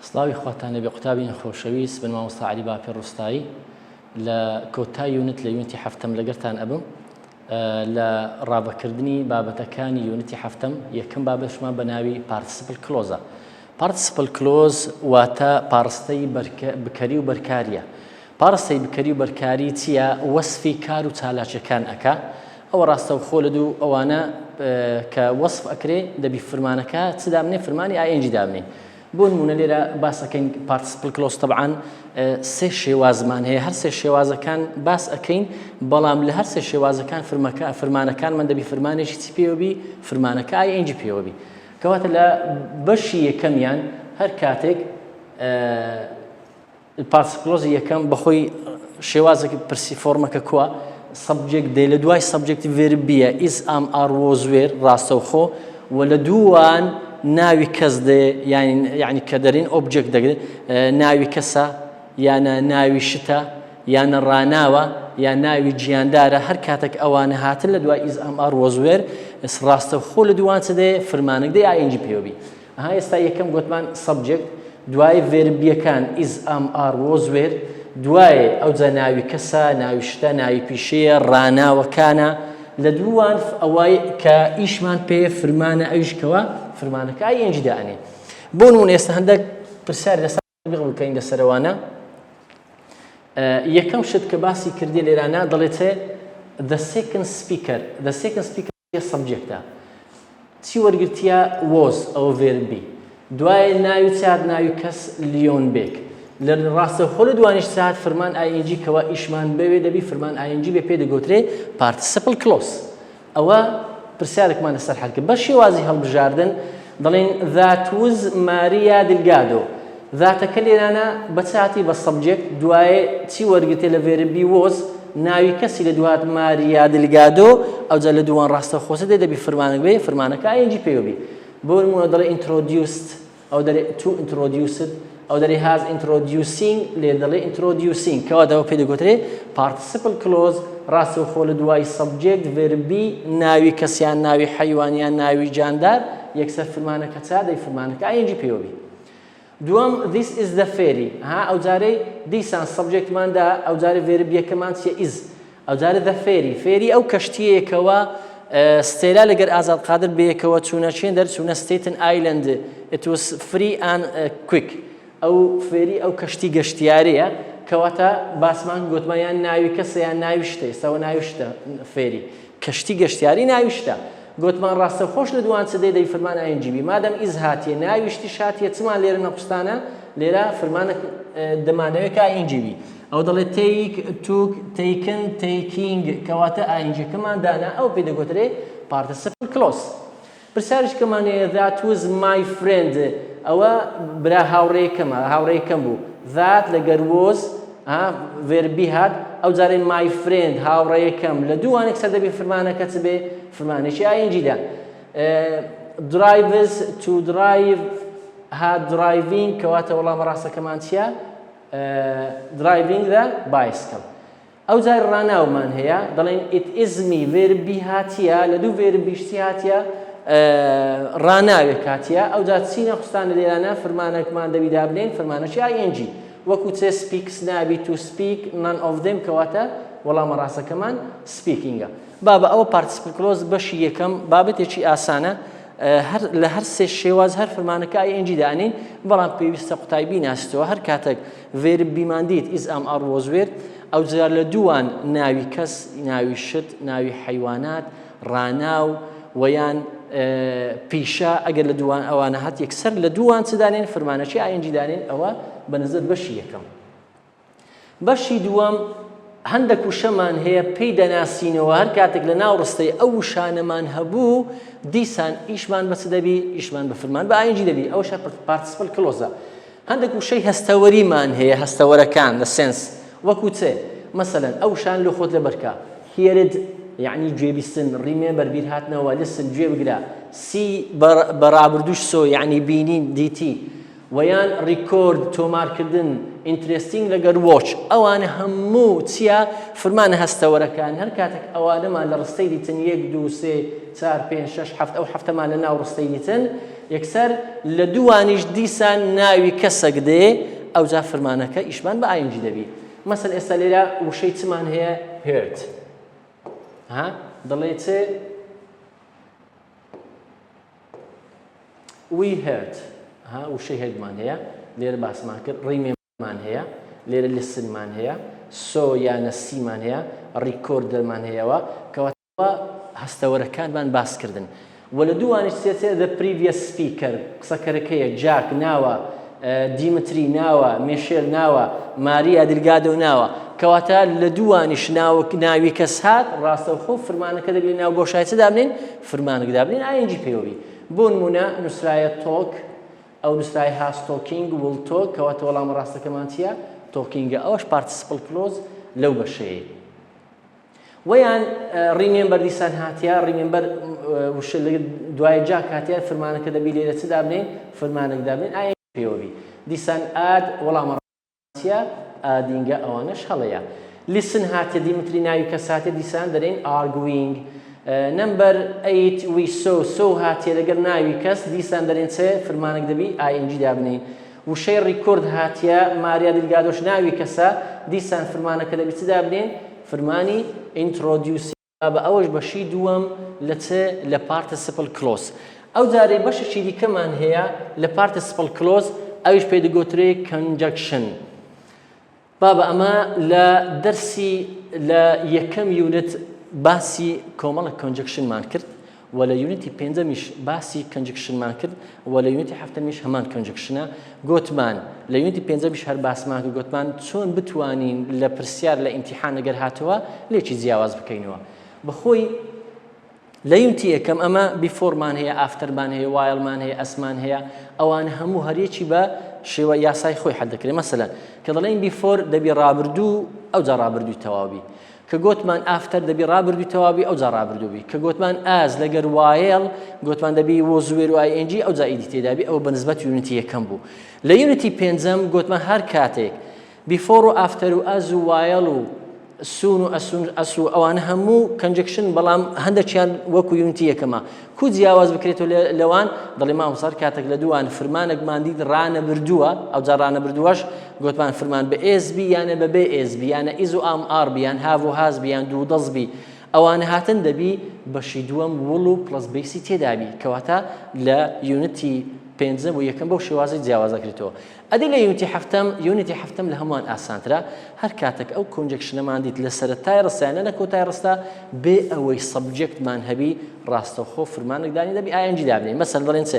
سڵاوی خواتان لێبێ قوتابین خۆشەویست من مامۆستا عەلی باپیر ڕوستایی لە کۆتا unit لە unit ی حەفتەم لەگەرتان ئەبم لە ڕاڤەکردنی بابەتەکانی unit ی حەفتەم یەکەم بابەتشمان بە ناوی participle clause ە participle clause واتە پاڕستەی بکەری و بەرکاریە پاڕستەی بکەری و بەرکاری چییە؟ وەسفی کار و چالاکیەکان ئەکا ئەوە ڕاستەوخۆ لە دوو ئەوانە کە وەسف ئەکرێ دەبی فرمانەکە چ دابنێ فرمانی ing دابنێ بۆ نمونە لێرە باس ئەکەین participle clause تەبعەن سێ شێوازمان هەیە هەر سێ شێوازەکان باس ئەکەین بەڵام لە هەر سێ شێوازەکان فرمەکە فرمانەکانمان دەبی فرمانێکی چی پێوەبی فرمانەکە ing پێوەبی کەواتە لە بەشی یەکەمیان هەر کاتێک participle clause ی یەکەم بەخۆی شێوازێکی پرسی فۆرمەکە کووە subject دێ لە دوای subject ی verb be یە is am are was were ڕاستەوخۆ و لە دووان ناوی کەس دێ یعنی کە دەرین object دەگرێت ناوی کەسە یانە ناوی شتە یانە ڕاناوە یان ناوی گیاندارە هەر کاتێک ئەوانە هاتن لە دوای is am are was were ڕاستەوخۆ لە دووان چ دێ فرمانێک دێ ing پێوەبی ئەها ئێستا یەکەم گۆتمان subject دوای verb be یەکان is am are was were دوای ئەوجا ناوی کەسە ناوی شتە ناوی پیشەیە ڕاناوەکانە لە دووان ئەوەی کە ئیشمان پێ فرمانە ئەویش کەوە فرمانەکە ing دائەنێ بۆ نمونە ئێستا هەندێک پرسیار لەسەر بکەین لەسەرەوانە یەکەم شت کە باسی کردی لێرانە دەڵێت the second speaker the second speaker subject ە چی وەرگرتیە was ئەوە verb be دوای ناوی چات ناوی کەس لیۆن بێک لە ڕاستەوخۆ لە دوانیش چات فرمان ing کەوا ئیشمان بەوێ دەبی فرمان ing بێ پێ دەگوترێ participle clause ئەوە پرسیارێکمان لەسەر حل کرد بە شێوازی هەڵبژاردن دەڵێن that was ماریا دلگادۆ that ەکە لێرانە بە چاتی بە subject دوایێ چی وەرگرتێ لە verb be was ناوی کەسی لە دوات ماریا دلگادۆ ئەوجا لە دووان ڕاستەوخۆسە دێ دەبی فرمانەک بێ فرمانەکە ing پێوە بی بۆ نموونە دەڵێ introduced ئەو دەرێ to introduced ئەو دەرێ has introducing لێ دەڵێ introducing کەواتە ئەوە پێ دەگوترێ participle clause ڕاستەوخۆ لە دوای subject verb be ناوی کەسیان ناوی حەیوانیان ناوی جاندار یەکسەر فرمانەکە چا دەی فرمانەکە ing پێوە بی دووەم this is the ferry ها ئەوجارەی دیسان subject مان دا ئەوجارە verb یەکەمان چیە is ئەوجارە the ferry ferry ئەو کەشتیەیە کەوا ستێلا لەگەر ئازاد قادر بەیەکەوە چوونە چێن دەرچوونە ستێتن ئایلەند it was free and quick ئەو ferry ئەو کەشتی گەشتیارەیە کەواتە باسمان گوتمان یان ناوی کەسە یان ناوی شتە ئێستاوە ناوی شتە ferry کەشتی گەشتیاری ناوی شتە. گۆتمان ڕاستە خۆش لە دوان چ دێ دەی فرمان ing بی مادەم is هاتیە ناوی شتیش هاتیە چمان لێرە نەقوستانە لێرە فرمانە دەمانەوێ کە ing بی ئەو دەڵێ take took taken taking کەواتە ing ەکەمان دانا ئەو پێ دەگۆترێ participle clause پرسیارش کەمان هەیە that was my friend ئەوە برا هاوڕێکەمە هاوڕێکەم بوو that لەگەر was ها verb be هات ئەو جارێ my friend هاوڕێیەکەم لە دووانێک سەر دەبی فرمانەکە چ بێ فرمانێکی ing دا drives to drive had driving کەواتە وەڵامە ڕاستەکەمان چییە driving the bicycle ئەو جار ڕاناومان هەیە دەڵێن it is me verb be هاتیە لە دوو verb be شتی هاتیە ڕاناوێک هاتیە ئەو جار چینە خستانە لێرانە فرمانەکمان دەبی دابنێن فرمانەکی ing وەکو چێ speaks نابی to speak none of them کەواتە وەڵامە ڕاستەکەمان speaking ە. بابە ئەوە participle clause بەشی یەکەم بابەتێکی ئاسانە هەر لە هەر سێ شێواز هەر فرمانەکە ing دانین بەڵام پێویستە قوتابی بیناسیتەوە هەر کاتێک verb be مان دیت is am are was were ئەو جار لە دووان ناوی کەس ناوی شت ناوی حەیوانات ڕاناو و یان پیشە ئەگەر لە دووان ئەوانە هات یەکسەر لە دووان چ دانێن فرمانەکی ing دانێن ئەوە بە نزەر بەشی یەکەم بەشی دووەم هەندێک وشەمان هەیە پێی دەناسینەوە هەر کاتێک لە ناو ڕستەی ئەو وشانەمان هەبوو دیسان ئیشمان بەچ دەبی ئیشمان بە فرمان بە ing دەبی ئەوش participle clause ە هەندێک وشەی هەستەوەریمان هەیە هەستەوەرەکان the sense وەکو چ مەسەلەن ئەو وشان لۆ خۆت لەبەرکە heard یەعنی گوێبیستن remember بیرهاتنەوە listen گوێ بگرە see بە ڕابردووش saw یەعنی بینین دیتی وە یان record تۆمارکردن interesting لەگەر watch ئەوانە هەموو چییە؟ فرمانە هەستەوەرەکان هەر کاتێک ئەوانەمان لە ڕستەی دیتن یەک دوو سێ چار پێنج شەش حەفت ئەو حەفتەمان لە ناو ڕستەی دیتن یەکسەر لە دووانیش دیسان ناوی کەسەک دێ ئەوجا فرمانەکە ئیشمان بە ing دەبی مەسەن ئێستا لێرە وشەی چمان هەیە heard ها دەڵێ چ We heard ها وشەی heard مان هەیە لێرە باسمان کرد remember مان هەیە لێرە listen مان هەیە saw یانە see مان هەیە recorder مان هەیەوە کەواتە هەستەوەرەکانمان باس کردن و لە دووانیش سێ the previous speaker قسەکەرەکەیە جاک ناوە دیمتری ناوە، مێشێل ناوە، ماریا دیلگادۆ ناوە. کەواتە لە دووانیش ناوک ناوی کەس هات، ڕاستەوخۆ فرمانەکە دەبی لە ناو بۆشای چ دابنێین؟ فرمانک دابنێین ing پێوە بی. بۆ نموونە نووسرایە talk، ئەو نووسرایە has talking، will talk، کەواتە وەڵامە ڕاستەکەمان چییە؟ talking ە. ئەوەش participle clause لەو بەشەیەی. وەیان remember دیسان هاتیە، remember وشە لە دوای جاک هاتیە، فرمانەکە دەبی لێرە چ دابنێین؟ فرمانێک دابنێین ing پێوە بی. دیسان add وەڵامە ڕاستە adding ە ئەوانەش هەڵەیە. listen هاتیە دیمتری ناوی کەس هاتیە دیسان دەرێین arguing. number eight we saw saw هاتیە لەگەر ناوی کەس دیسان دەرێن چ فرمانێک دەبی ing دابنێین. وشەی record هاتیە ماریا دیلگادۆش ناوی کەسە دیسان فرمانەکە دەبی چ دابنێین فرمانی introducing بە ئەوەش بەشی دووەم لە چ لە participle clause ئەو جارەی بەشێکی دیکەمان هەیە لە participle clause ئەویش پێی دەگۆترێ conjunction بابە ئەمە لە دەرسی لە یەکەم unit باسی کۆمەڵە conjunction مان کرد و لە unit ی پێنجەمیش باسی conjunction مان کرد و لە unit ی حەفتەمیش هەمان conjunction ە گۆتمان لە unit ی پێنجەمیش هەر باسمان کرد گۆتمان چۆن بتوانین لە پرسیار لە ئیمتیحان ئەگەر هاتەوە لێکی جیاواز بکەینەوە بەخۆی لە unit ی یەکەم ئەمە before مان هەیە after مان هەیە while مان هەیە as مان هەیە ئەوان هەموو هەریەکی بە شێوە یاسای خۆی حل دەکرێت مەسەلەن کە دەڵێن before دەبی ڕابردوو ئەوجا ڕابردووی تەواوی کە گۆتمان after دەبی ڕابردووی تەواوی ئەوجا ڕابردووبی کە گۆتمان as لەگەر while گۆتمان دەبی was were و ing ئەوجا ed تێدابی ئەوە بە نسبەت unit ی یەکەم بوو لە unit ی پێنجەم گۆتمان هەر کاتێک before و after و as و while و soon و as soon as و ئەوانە هەموو conjunction بەڵام هەندێکیان وەکو unit ی یەکەمە کو جیاواز بکرێتەوە لەوان دەڵێ مامۆستا کاتێک لە دووان فرمانێکمان دیت ڕانەبردووە ئەوجا ڕانەبردووەش گوتمان فرمان بە s بی یانە بە بێ s بی یانە is و am are بی یان have و has بی یان do does بی ئەوانە هاتن دەبی بەشی دووەم will و plus base ی تێدابی کەواتە لە unit ی پێنجەم و یەکەم بەو شێوازی جیاواز دەکرێتەوە ئەدی لە unit ی حەفتەم؟ unit ی حەفتەم لە هەمووان ئاسانترە، هەر کاتێک ئەو conjunction ەمان دیت لە سەرەتای ڕستە یان لە کۆتای ڕستە بێ ئەوەی subject مان هەبی ڕاستەوخۆ فرمانێک دانی دەبی ing دابنێین مەسەلەن دەڵێن چ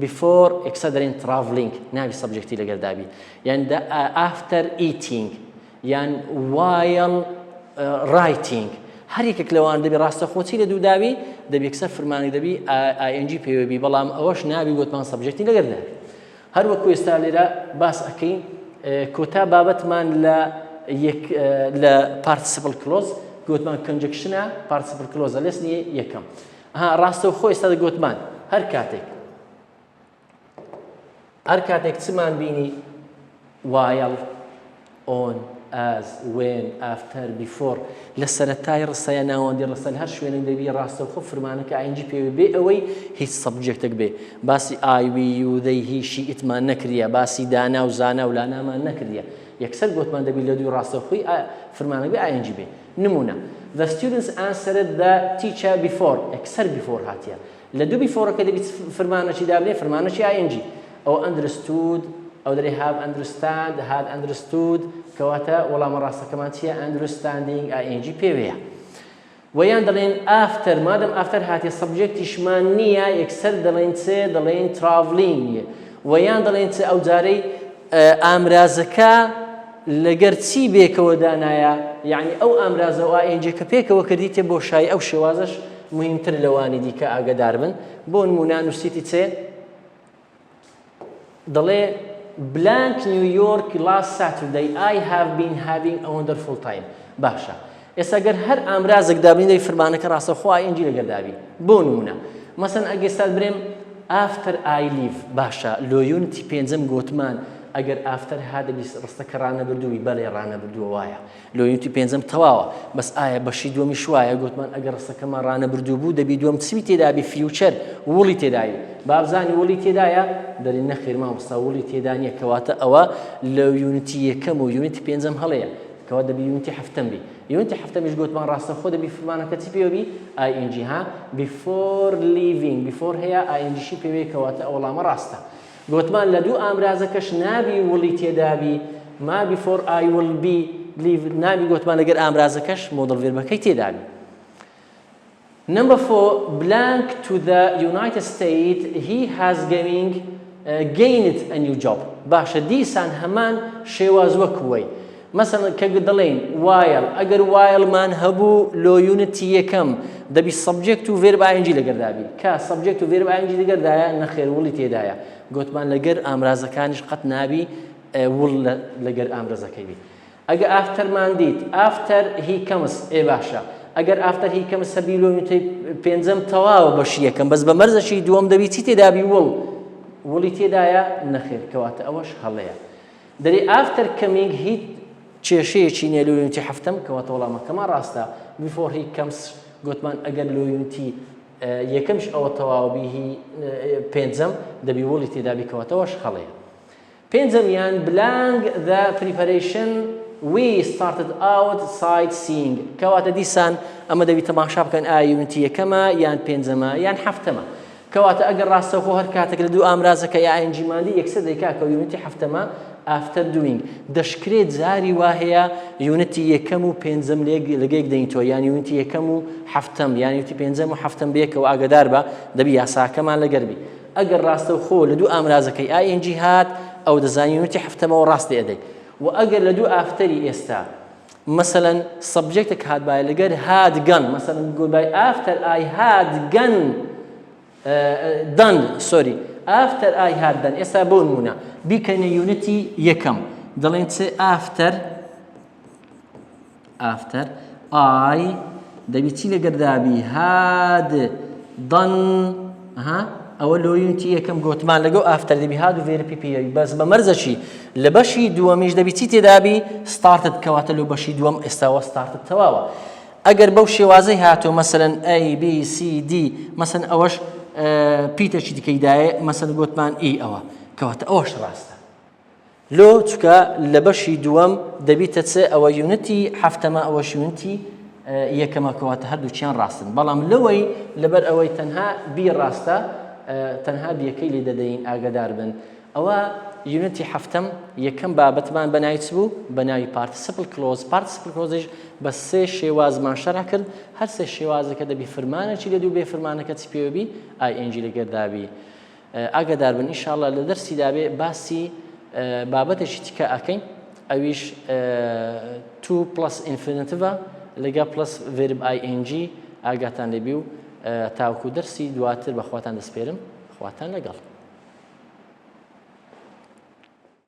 before یەکسەر دەرێن traveling ناوی subject ی لەگەر دابی یان after eating یان while writing هەر یەکێک لەوان دەبی ڕاستەخۆ چی لە دوو داوی دەبی یەکسەر فرمانی دەبی ing پێوەبی بەڵام ئەوەش نابی گوتمان subject ی لەگەر دابی هەر وەکو ئێستا لێرە باس ئەکەین کۆتا بابەتمان لە یەک لە participle clause گوتمان conjunction ە participle clause ە lesson ی یەکەم ها ڕاستە خۆ ئێستا گوتمان هەر کاتێک هەر کاتێک چمان بینی while on، as، when، after، before، لە سەرەتای ڕستە یا ناوەندی ڕستە لە هەر شوێنێک دەبی ڕاستەوخۆ فرمانەکە ing پێوێ بێ ئەوەی هیچ subject ێک بێ باسی I we you they he she it مان نەکردیە باسی دانا و زانا و لانامان نەکردیە یەکسەر گۆتمان دەبی لە دووی ڕاستەوخۆی فرمانەکە بێ ing بێ نمونە The students answered the teacher before یەکسەر before هاتیە لە دوو before ەکە دەبی چ فرمانەکی دابنێ فرمانەکی ing ئەو understood ئەو دەرێ have understand had understood کەواتە وەڵامە ڕاستەکەمان چییە understanding ing پێوەیە وە یان دەڵێن after مادەم after هاتیە subject یشمان نییە یەکسەر دەڵێن چێ دەڵێن traveling وە یان دەڵێن چ ئەو جارەی ئامرازەکە لەگەر چی بێکەوە دانایە یعنی ئەو ئامرازە و ing کە پێکەوە کردیتێ بۆشایی ئەو شێوازەش موهیمتر لەوانی دیکە ئاگەدار بن بۆ نموونە نووسیتی چێ دەڵێ blank New York last Saturday I have been having a wonderful time باشە ئێستا گەر هەر ئامرازێک دابنی دەی فرمانەکە ڕاستەوخۆ ing لەگەر دابی بۆ نمونە مەسەن ئەگەر ئێستا برێم after I leave باشە لۆ unit ی پێنجەم گۆتمان ئەگەر after هات دەبی ڕستەکە ڕانەبردووی بەلێ ڕانەبردووە وایە لۆ unit ی پێنجەم تەواوە بەس ئایا بەشی دووەمیش وایە گوتمان ئەگەر ڕستەکەمان ڕانەبردوو بوو دەبی دووەم چی تێدابی future will ی تێداوی بابزانی will ی تێدایە دەری نەخێر مامۆستا will ی تێدا نییە کەواتە ئەوە لە unit ی یەکەم و unit ی پێنجەم هەڵەیە کەوا دەبی unit ی حەفتەم بی unit ی حەفتەمیش گوتمان ڕاستەخۆ دەبی فرمانەکە چی پێوە بی ing ها before leaving before هەیە ing شی پێوەیە کەواتە ئەو وەڵامە ڕاستە گۆتمان لە دوو ئامرازەکەش نابی will ی تێدابی ما before I will be leave نابی گۆتمان لەگەر ئامرازەکەش modal verb ەکەی تێدابی. Number 4 blank to the United States he has going uh, gained a new job باشە دیسان هەمان شێواز وەک وەی مەسەڵەن کە دەڵێین while ئەگەر while مان هەبوو لۆ unit ی یەکەم دەبی subject و verb ing لەگەردابی کە subject و verb ing لەگەردایە نەخێر will ی تێدایە گۆتمان لەگەر ئامرازەکانیش قەت نابی will لەگەر ئامرەزەکەی بی ئەگە after مان دیت after he comes ئێ باشە ئەگەر after he comes هەبی لۆ unit ی پێنجەم تەواوە بەشی یەکەم بەس بە مەرزەکی دووەم دەبی چی تێدابی will will ی تێدایە نەخێر کەواتە ئەوەش هەڵەیە دەرێ after coming هیچ کێشەیەکی نیە لۆ unit ی حەفتەم کەواتە وەڵامەکەمان ڕاستە before he comes گۆتمان ئەگەر لۆ unit ی یەکەمش ئەوە تەواو بی هی پێنجەم دەبی will ی تێدابی کەواتەوەش هەڵەیە پێنجەمیان blank the preparation we started out sightseeing کەواتە دیسان ئەمە دەبی تەماشا بکەن ئایا unit ی یەکەمە یان پێنجەمە یان حەفتەمە کەواتە ئەگەر ڕاستەوخۆ هەر کاتێک لە دوو ئامرازەکە یا ing مان دی یەکسەر دەیکا کە unit ی حەفتەمە after doing دەشکرێت جاری وا هەیە unit ی یەکەم و پێنجەم لێک لەگەیەک دەینتەوە یان unit ی یەکەم و حەفتەم یان unit ی پێنجەم و حەفتەم بێکەوە ئاگدار بە دەبی یاساکەمان لەگەر بی ئەگەر ڕاستەوخۆ لە دوو ئامرازەکەی ing هات ئەو دەزانی unit ی حەفتەمەوە ڕاست لێ ئەدەی و ئەگەر لە دوو after ی ئێستا مەسەلەن subject ێک هاتبایە لەگەر had gone مەسەلەن گۆتبای after I had gone done sorry after I had done ئێستا بۆ نمونە بیکەنە unit ی یەکەم دەڵێن چ after after I دەبی چی لەگەردابی had done ها ئەوە لۆ unit ی یەکەم گۆتمان لەگەڵ after دەبی had و verb ی پێ بەس بە مەرزەکی لە بەشی دووەمیش دەبی چی تێدابی started کەواتە لۆ بەشی دووەم ئێستاوە started تەواوە ئەگەر بەو شێوازەی هاتۆ مەسەلەن A B C D مەسەن ئەوەش پیتەکی دیکەی دایە مەسەن گۆتمان E ئەوە کەواتە ئەوەش ڕاستە لۆ چکە لە بەشی دووەم دەبیتە چ ئەوە unit ی حەفتەمە ئەوەش unit ی یەکەمە کەواتە هەردووکیان ڕاستن بەڵام لەوەی لەبەر ئەوەی تەنها B ڕاستە تەنها B یەکەی لێ دەدەین ئاگدار بن ئەوە unit ی حەفتەم یەکەم بابەتمان بە ناوی چ بوو بە ناوی participle clause participle clause یش بە سێ شێوازمان شەرح کرد هەر سێ شێوازەکە دەبی فرمانەکی لێ دوو بێ فرمانەکە چی پێوە بی ing لەگەردابی ئاگاداربن ان شاء اللە لە دەرسی دابێ باسی بابەتێکی تیکە ئەکەین ئەویش to plus infinitive ە لەگە plus verb ing ئاگاتان لێبی و تاوکو دەرسی دواتر بەخواتان دەسپێرم خواتان لەگەڵ.